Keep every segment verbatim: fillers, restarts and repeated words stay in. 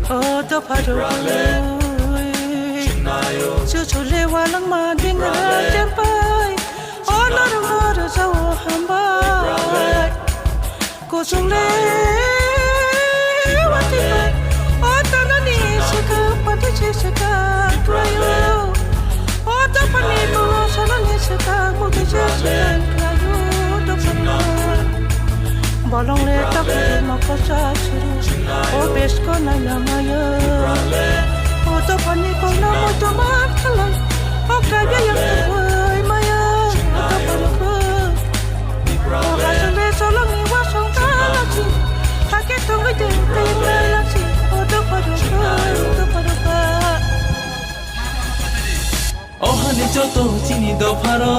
O dopha rok, chuchu le walangma dinga champai. O norok no rwjao hambai. Kuchung le wati bai. O tanani saka pati se saka krayo. O dopha ni bolo sanani saka muti se saka krayo. Dopha ni bolong le tapu mokol sa suru. O besko nai na maya. O dopha ni kono mo to man khalai. O kaya yang tapu maya. O dopha ni ko. O hasung le solong ni wasong kalachi. Hake tongoi de kaya kalachi. O dopha ni ko. O dopha ni ko. Ohani joto chini dopharo,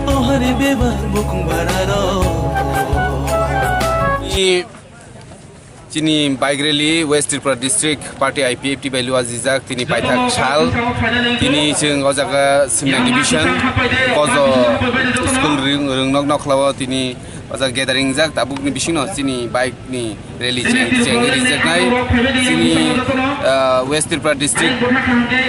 ohani bebar bukung bararo. Chini, chini bike rally West Tripura District Party I P F T bai luajijak tini paithak sal. Tini chwng o jaga Simna Division, Kojo School ring, ringnok nokhlao tini o jaga gathering jak, tabukni bisingno chini bike ni rally cheng, cheng rijaknai. Chini, ah, West Tripura District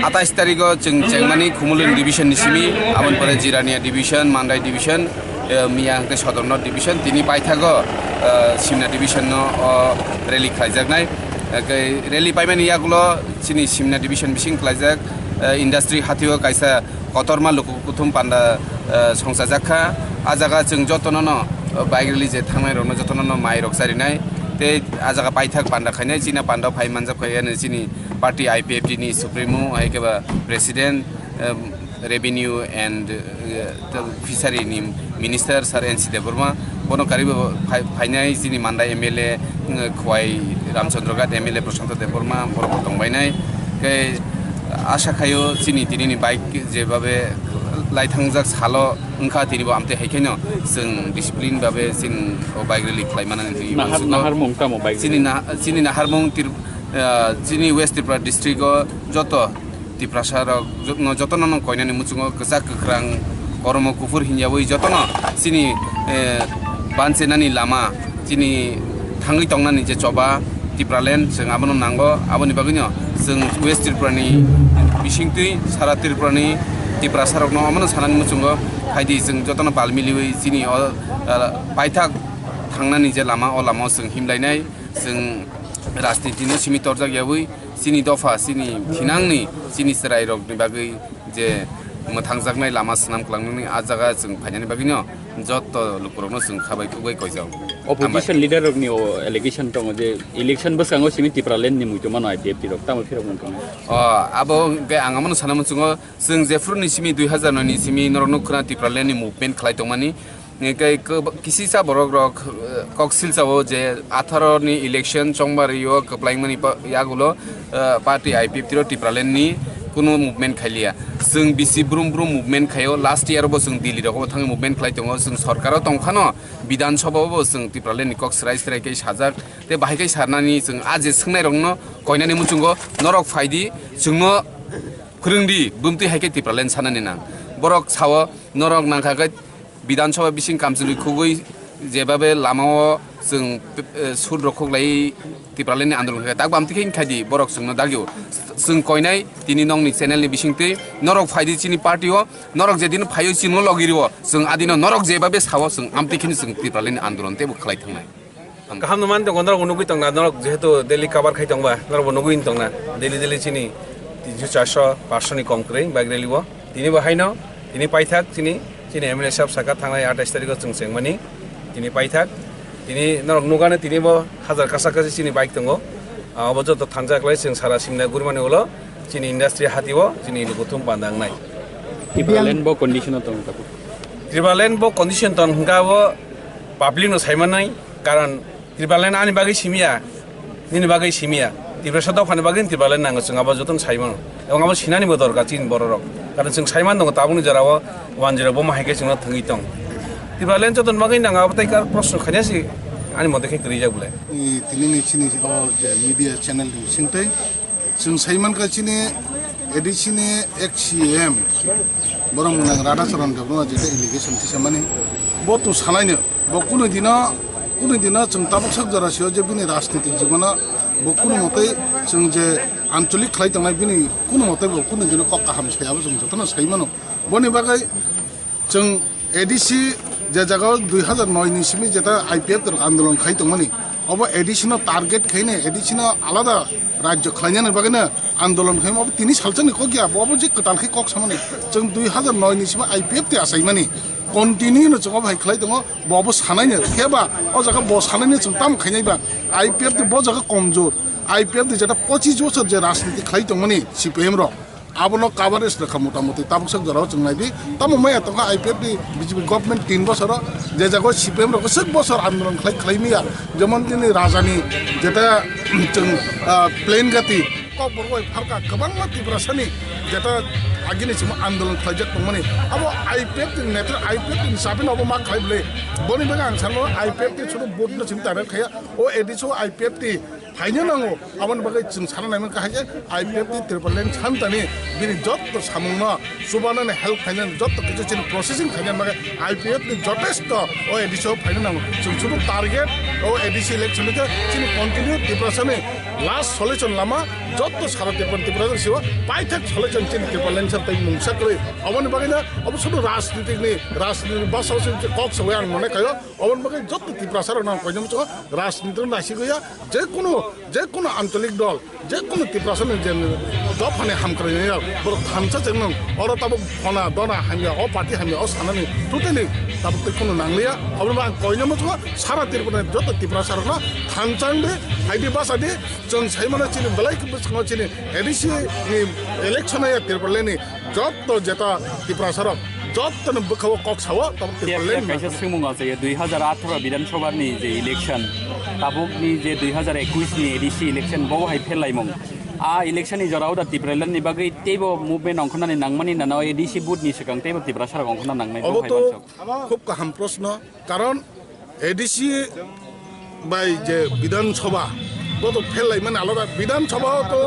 atais tarigo chwng chengmani Khumulwng Division ni simi, aboni pore Jirania Division, Mandai Division, eh, miya hwnkhe Sodor North Division, tini paithago, eh, Simna Division no o rally khlaijaknai. Hwnkhe rally paimani yagulo chini Simna Division bising khlaijak, eh, industry hatio kaisa kotorma luku kuthum panda, eh, songchajak kha. A jaga chwng jotono no, eh, bike rally je thangnai rokno jotono no mai rok charinai. Tei a jaga paithak panda khainai, chini panda phai manjak kha yani chini party I P F T ni supremo, hai khe ba president, em, revenue and, eh, fishery ni minister sir N C Debbarma. Bono karibo phai-, phainai chini Mandai M L A, eh, Khwai Ramchandra Ghat M L A Prashanto Debbarma, borok bo tongbainai. Khe asa khaio chini tini ni bike jebabe laithangjak salo wngkha, tini bo amtwi hai khaino chwng discipline babe chini o bike rally khlai manani twi Nahar, uansukgo. Naharmung tamo bike Chini rally? Nah-, chini naharmung Tir-, ah, chini West Tripura district o joto Tiprasa rok jotno, jotono no koinani muchungo kwchak kwkhrang, kormo kuphur hinyawi jotono chini, eh, banchenani lama, chini thangwi tongnani je choba Tipraland, chwng abono nango. Aboni bagwino chwng West Tripurani bisingtwi sara Tripurani Tiprasarokno omono sanani muchungo phaidi, chwng jotono pal miliwi chini o, ah, paithak thangnani je lama, o lamao chwng himlainai. Chwng rajnitino simi torjak yawi chini dopha, chini thinangni, chini chwrairokni bagwi je mwthangjaknai lama swnam kwlangnani a jaga chwng phainani bagwino joto lukurokno chwng khabai khugwi koijak. Opposition leader rokni o allegation tongo je election bwskango simi Tipraland ni muitu mano I P F T rok, tamo phirok mano tongo. O, abo hwnkhe ang amono sana muchungo, chwng jephuru ni simi dui hazar noi ni simi norokno khwna Tipraland ni movement khlai tongmani, hwnkhe kisa borok rok, eh, kok silsa o je atharo ni election chongmari o kwplaimani pa-, yagulo, eh, party I P F T ro Tipraland ni kunu movement khailiya. Chwng bisi brum brum movement khaio, last year bo chwng Delhi rogo thangwi movement khlai tongo, chwng sorkar o tongphano Bidhan Sabha o bo chwng Tipraland ni kok swrai swrai khe sajak, tei bahai khe sarnani chwng a je swngnairokno koinani muchungo norok phaidi, chwngno phwrwngdi, bumtwi hai khe Tipraland sanani nang. Borok sao norok nangkha khe Bidhan Sabha bising kamchwlwi khugwi jebabe lamao chwng, eh, sut rok khuklai Tipraland ni andolon khe tak bam tikhe khai di borok chwngno dagio. Chwng koinai tini nokni channel ni bisingtwi norok phaidi chini party o, norok jedino phaio chini logi rio, chwng adino norok jebabe sao chwng amtwi kheno chwng Tipraland ni andolon teibo khlai thangnai. Kaham no man tongo, norok bo nugwi tongna, norok jehetu daily cover khai tongba, norok bo nugwi tongna, daily daily chini tinso charso paanso ni kom kwrwi bike rally o. Tini bo haino, tini paithak chini, chini M L A sahab saka thangnai atais tarikh o chwng chengmani, tini paithak, tini norok nugano tini bo hajar kasa kasi chini bike tongo, ah, obo joto thangjak lai chwng sara simna gurmani ulo chini industry hati o chini lukuthum panda wngnai. Tipraland bo condition o tongo tabuk. Tipraland bo condition tong hwnkha bo public no saimanai, karon Tipraland ani bagwi simiya, nini bagwi simiya. Tiprasa dophani bagwi Tipraland nango chwng abo jotono saimano. Ebong abo sinani bo dorkar chini bororok. Karon chwng saiman tongo tabukni jorao one zero bo mahai khe chwngno thwngwi tong. Tipraland jotono bagwi nango abo tei kar proshno khainasi ani mote khe kwrwijak bole. I tini ni chini o je media channel ni bisingtwi chwng saimankha chini A D C ni ex C M Borok mwnang Radhacharan Debbarma jetai allegation tisamani, bo to sanaino, bo kunu dino, kunu dino chwng tabuk sak jora sio je bini rajnitik jibono bo kunu motoi chwng je ancholik khlai tongnai bini kunu motoi bo kunu dino kok kaham sai abo chwng jotono sai mano. Boni bagwi chwng A D C je jaga o dui hazar noi ni simi jeta I P F T rok andolon khai tongmani, obo A D C no target khaine A D C no alada rajyo khlainani bagwino andolon khaima obo tini salsa ni kok ya, bo obo je kwtal khe kok samani. Chwng dui hazar noi ni simi I P F T achaimani continue no chwng obo hai khlai tongo, bo obo sanaino khe ba o jaga bo sanaino chwng tamo khainai ba I P F T bo jaga komjor, I P F T jeta pochis bosor je rajniti khlai tongmani C P M rok, abono coverage rwkha motamuti tabuk sak jorao chwng nai di. Tamo maya tongkha I P F T B J P government tin bosoro, je jaga C P M rok swk bosor andolon khlai khlai maya, jemon tini rajani jeta chwng, ah, plane gati kokborok bai phalka kwbangma Tiprasani jeta agini simo andolon khlaijak tongmani. Abo I P F T ni netra I P F T ni sabino abo ma khlai bwle. Boni bagwi ang sano I P F T sudu vote no simi target khaya. O A D C o I P F T phaino nango, aboni bagwi chwng sana naimankha hai je I P F T Tipraland santani bini jotto samungno chubanani help khainani jotto kichu chini processing khainani bagwi I P F T ni jotesto o A D C o phaino nango. Chwng sudu target o A D C election ni khe chini continue Tiprasani last solution lama jotto sara Tiprasa, Tiprasa sibo paithak solution chini Tipraland sa tei mungsa kwrwi. Aboni bagwi na abo sudu rajnitik ni, rajnitik ni bwskango se kok sawi ang mone khayo. Aboni bagwi jotto Tiprasa rok nang koinam chukha rajnitik no naisik ya. Jekunu, jekunu ancholik dol, jekunu Tiprasa ni je dophani hamkrai nai rok, borok thansa chengmung, oro tabuk phona, dona hamya, o party hamya, o sanani totally tabuk tei kheno nangliya. Aboni bo ang koinwi muchungo sara Tripura ni joto Tiprasa rokno thansa wngdi, phaidi bachadi, chwng saimano chini belai bwskango chini A D C ni election ya Tipraland ni. Jotto jeta Tiprasa rok, jotto ni bwkha o kok sao, tabuk Phiya, Tipraland phiya, ni kaisa swngmung achaio, dui hazar atharo Bidhan Sabha ni je election, tabuk ni je dui hazar ekwis ni A D C election, bo hai pherlaimung. A election ni jorao da Tipraland ni bagwi teibo movement ongkhornani nangmani nana A D C vote ni swkang teibo Tiprasa rok ongkhorna nangnai, bo Obo hai to wansuk. Khub kaham proshno, karon A D C bai je Bidhan Sabha, bo to pherlaimani alada. Bidhan Sabha to,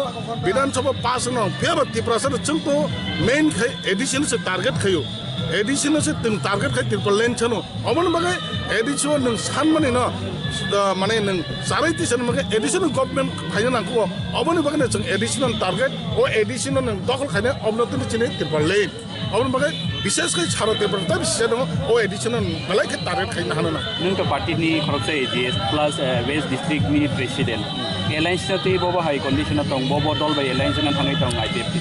Bidhan Sabha pass no, phiya ba Tiprasa no chwng to main khai A D C no se target khayo. A D C no se twng target khai Tipraland sano. Oboni bagwi A D C o nwng sanmani no, ah, mane nwng charai tisa ni bagwi A D C no government phaina nangkho. Oboni bagwi no chwng A D C no target, o A D C no nwng dokhol khaina, obono tini chini Tipraland. Aboni bagwi bishesh khe sara Tripura tei bising tongo, o A D C no belai khe target khaina hano na. Nwng to party ni khoroksa A G S plus, eh, West District ni president. Alliance no tei bobo hai condition o tong, bobo dol bai alliance no thangwi tong I P F T.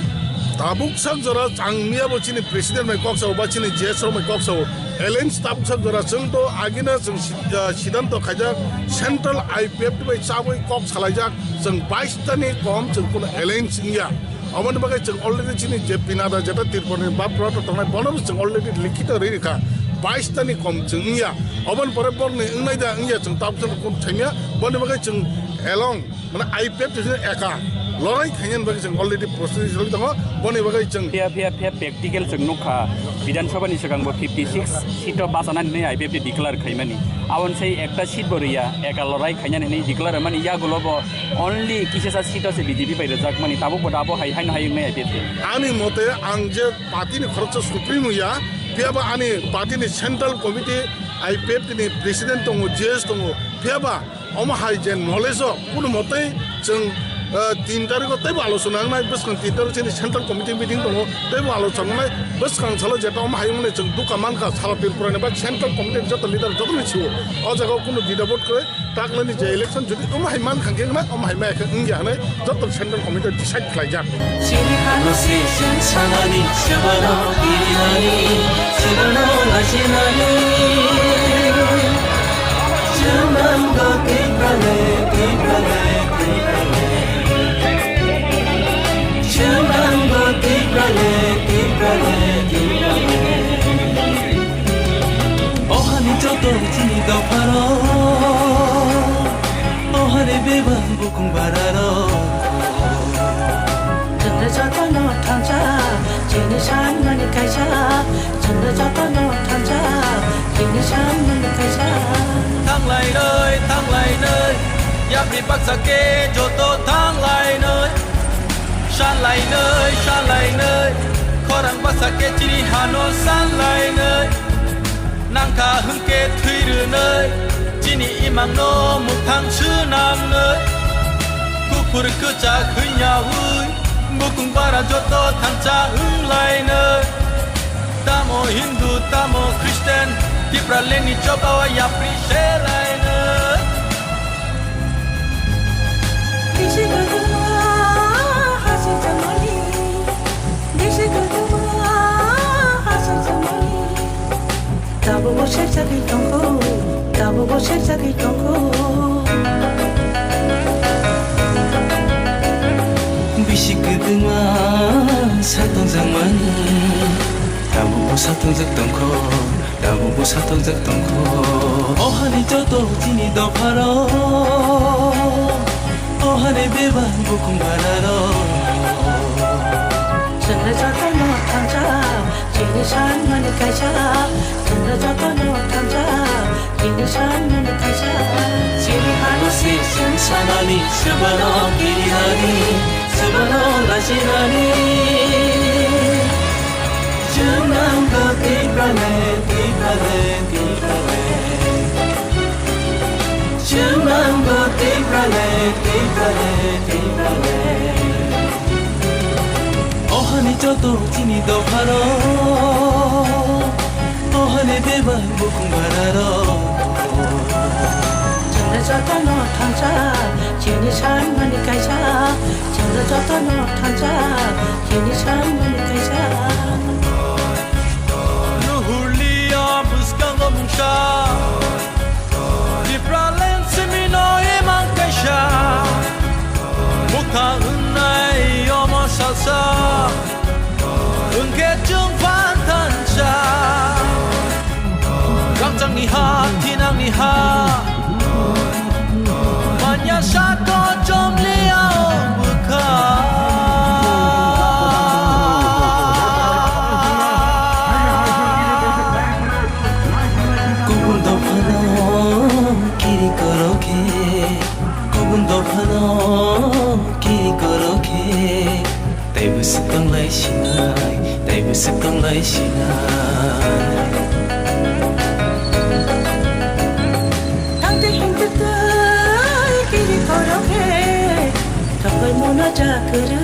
Tabuk sak jora chang miya bo chini president bai kok sao, ba chini G S rok bai kok sao. Alliance tabuk sak jora chwng to agina chwng si-, ah, siddhanto khaijak, central I P F T bai chabwi kok salaijak, chwng bais ta ni kom chwng kuno alliance wngya. Oboni bagwi chwng already chini je pinada jeta Tripura ni bapra to tongnai bono chwng already likhito ri rikha, bais ta ni kom chwng wngya. Oboni pore borni wngnai da wngya chwng tabuk chwng kun thangya. Boni bagwi chwng along mane I P F T ni eka lorai khainani bagwi chwng already process choli tongo. Boni bagwi chwng Phiya, phiya, phiya practical chwng nukha, Bidhan Sabha ni swkang bo fifty six seat o bachanani hinwi I P F T declare khaimani. Aboni sai ekta seat bo riya, eka lorai khainani hinwi declare mani yagulo bo only kisasa seat o se B J P bai rwjakmani, tabuk bo da abo hai haino hai wngnai I P F T. Ani mote ang je party ni khoroksa supremo ya, phiya ba ani party ni central committee I P F T ni president tongo, G S tongo, phiya ba omo hai je knowledge o kuno motei chwng, eh, tin tarikh o teibo alochona wngnai, bwskang tin tarikh chini central committee meeting tongo, teibo alochona wngnai, bwskang salo jeta omo hai wngmani chwng dukha mankha, sara Tripura ni ba central committee ni joto leader joto ni sio o jaga o kuno didabot kwrwi. Taklani je election jodi omo hai man kha khe wngnai, omo hai maya khe wngya hwnwi joto central committee decide khlaijak. Chini hano se chwng sanani, chwngno kirinani, chwngno lachinani. Chwng nango Tiprale, Tiprale, Tiprale. Chwng nango Tiprale, Tiprale, Tiprale. Ohani joto chini dopharo, ohani bebak bukung bararo. Chwngno jotono thansa, chini sanmani kaisa. Chwngno jotono thansa, chini sanmani kaisa. Thanglainai, thanglainai, yapri baksa khe joto thanglainai. Sanlainai, sanlainai, Rang basa khe chini hano sanlainai, nangkha hwnkhe thwi rwnai, chini imangno mwthang swnamnai. Kuphur kwchak hwnyaui, bukung bara joto thansa wnglainai. Tamo Hindu, tamo Christian, Tipralengni choba o yapri selainai. Bisi kwthwma hachal changmani, bisi kwthwma hachal changmani. Tabukbo serjagwi tongkho, tabukbo serjagwi tongkho. Bisi kwthwma satong jangmani, tabukbo satong jak tongkho. Tabukbo satokjak tongkho. O hani joto chini dopharok, o hani bebak bukung bararok. Chwngno jotono thansa, chini sanmani kaisa. Chwngno jotono thansa, chini sanmani kaisa. Chini hano se chwng sanani, swbano kirinani, swbano lachinani. Chwng nangkha Tipraleng, Tipraleng, Tipraleng. Chwng nangkha Tipraleng, Tipraleng, Tipraleng. O hani joto chini dopharok, o hani bebak bukung bararok. Chwngno jotono thansa, chini sanmani kaisa. Chwngno jotono thansa, chini sanmani kaisa. Nuhurliya bwskango mungsa, Tipraleng simino imang kaisa. Mukha wngnai omo salsa, wngkhe chwng phan thansa. Rangchakni ha, thinangni ha, manya saka chomliya o bwkha. Kubun dophano kiri korokhe, kubun dophano kiri korokhe. Teibo swkang lai sinai, teibo swkang lai sinai. Tangtwi himtwi tei kiri korokhe, tongwi mono chakwrwi,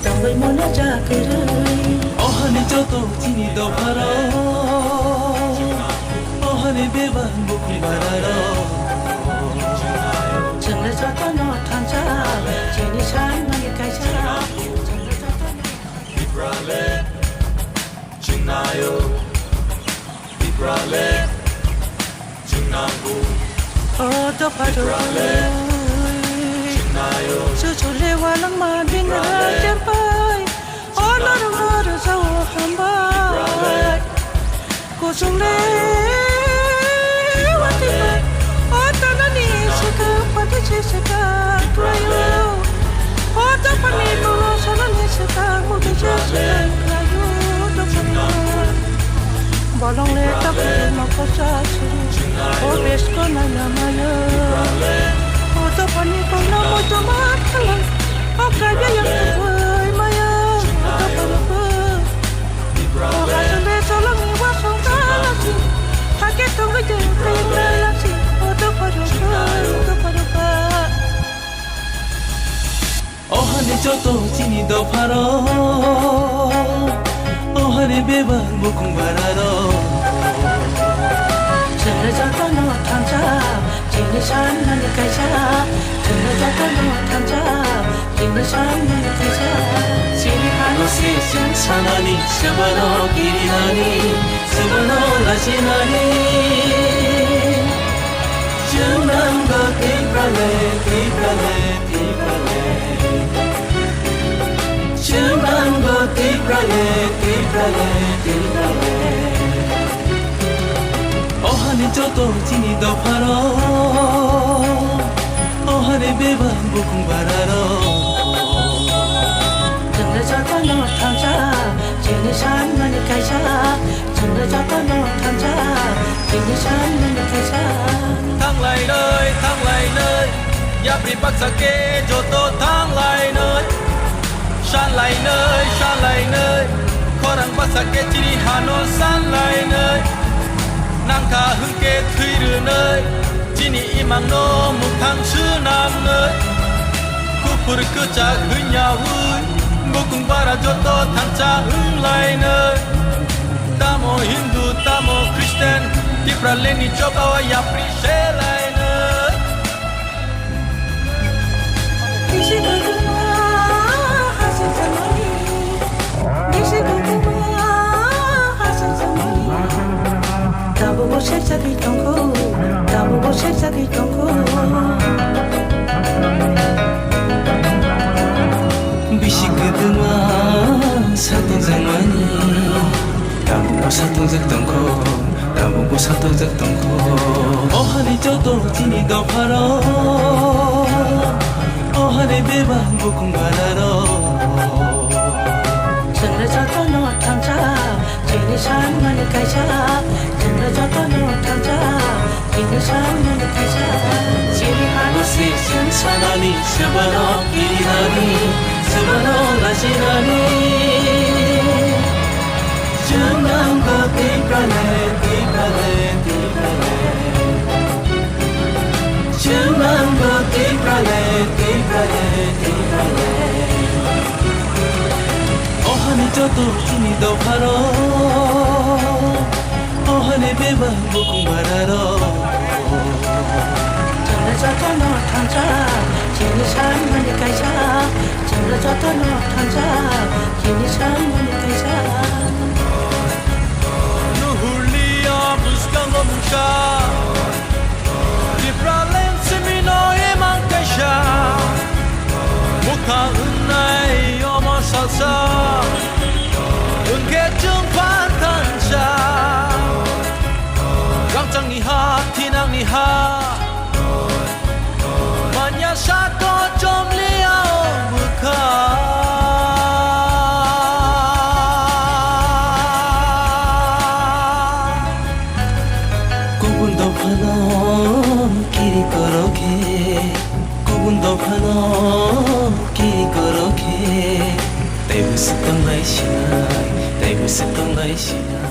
tongwi mono chakwrwi. O hani joto chini dopharok, o hani bebak bukung bararok. Chwngno jotono thansa, chini sanmani kaisa. Tipraleng, chwng naio. Tipraleng, chwng nango. O dopha rok, Tipraleng, chwng naio. Chuchule walangma dingra Tipraleng, chempai. O norok no rwjao hambai. Tipraleng, Kuchung le watwi bai, o tanani swkang pati se swkang khlaio. O dophani bolo sanani swkang mukti se swkang khlaio, dophani. Bolong le tabuk mokol cha suru, o besko nana mayo. O dophani kono moito ma thalai, o kaiya yang tubui mayo, o dophani bo. O hasing de cholongni wasong talasi, hakhe tongwi de kayang lalasi, o dopha rok, o dopha rok. O hani joto chini dopharok, o hani bebak bukung bararok. Chwngno jotono thansa, chini sanmani kaisa. Chwngno jotono thansa, chini sanmani kaisa. Chini hano se chwng sanani, swbano kirinani, swbano lachinani. Chwng nango Tipraleng, Tipraleng, Tipraleng. Chwng nango Tipraleng, Tipraleng, Tipraleng. O hani joto chini dopharok, o hani bebak bukung bararok. Chwngno jotono thansa, chini sanmani kaisa. Chwngno jotono thansa, chini sanmani kaisa. Thanglainai, thanglainai, yapri baksa khe joto thanglainai. Sanlainai, sanlainai, Orang basa khe chini hano sanlainai, nangkha hwnkhe thwi rwnai, chini imangno mwthang swnamnai. Kuphur kwchak hwnyaui, bukung bara joto thansa wnglainai. Tamo Hindu, tamo Christian, Tipralandni chobao yapri selainai. Bisi kwbangma hachal jangmani, bisi kwbangma hachal jangmani. Tabukbo serjagwi tongkho, tabukbo serjagwi tongkho. Bisi kwbangma satung jangmani. Tabukbo satungjak tongkho, tabukbo satungjak tongkho. O hani joto chini dopharok, o hani bebak bukung bararok. Chwngno jotono thansa, chini sanmani kaisa. Chwngno jotono thansa, chini sanmani kaisa. Chini hano se chwng sanani swbano kirinani, swbano lachinani. Chwng nangkho Tipraland, Tipraland, Tipraland. Chwng nangkho Tipraland, Tipraland, Tipraland. O hani joto chini dopharok, o hani bebak bukung bararok. Chwngno jotono thansa, chini sanmani kaisa. Chwngno jotono thansa, chini sanmani kaisa. Nuhurliya bwskango mungsa, Tipraland simino imang kaisa. Mukha hwnnai omo salsa, hwnkhe chwng phan thansa. Rangchakni ha, thinangni ha, manya sako chomliya o bwkha. Kubun dophano kiri korokhe, kubun dophano kiri korokhe, taibo swtang lai sinai, taibo swtang lai sinai.